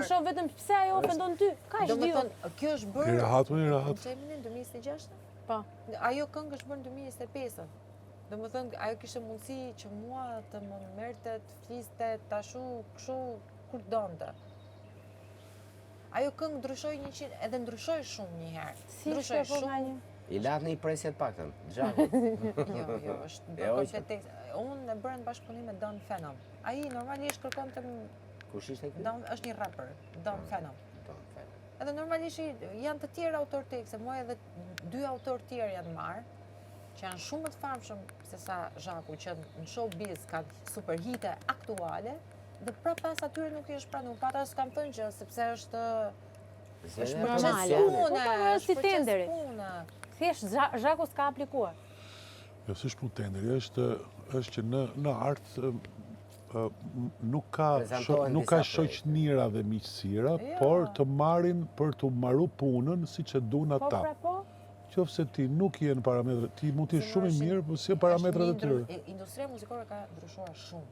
Unë shoh vetëm pse ajo ofendon ty. Kaq Do më thënë, kjo është bërë... I rahat, unë i rahat. Në çeminin 2026? Po. Ajo këngë është bërë në 2025-ën. Do më thënë, ajo kishte mundësi që mua të më merrte, të fliste, të ashu, këshu, kur donte. Ajo këngë ndryshoi njëqind, edhe ndryshoi shumë një herë. Si ndryshoi ishte po nga një? I latë në i presje të paktën, Zhaku. Jo, jo, është bërë komplet tekst. Unë e bërë në bashkëpunim me Don Phenom. Ai normalisht kërkon të... Kush ishte ky? Don, është një rapper, Don ah, Phenom. Don Phenom. Edhe normalisht janë të tjerë autor tekste, mua edhe dy autor tjerë janë marrë, që janë shumë më të famshëm se sa Zhaku, që në showbiz kanë super hite aktuale, dhe pra pas atyre nuk i është pranu. Pa ta s'kam thënë që, sepse është është proces Normale. pune, Po, po, është si proces tenderi. pune. Thjesht Zhaku s'ka aplikuar. Jo, s'është punë tenderi, është është që në në art ë, ë, nuk ka Prezantohen nuk ka disa projekte. shoqënira dhe miqësira, Jo. por të marrin për të maru punën siç e duan Po ata. pra po. Qoftë se ti nuk je në parametrat, ti mund të jesh shumë i mirë, po si parametrat e tyre. Industria muzikore ka ndryshuar shumë.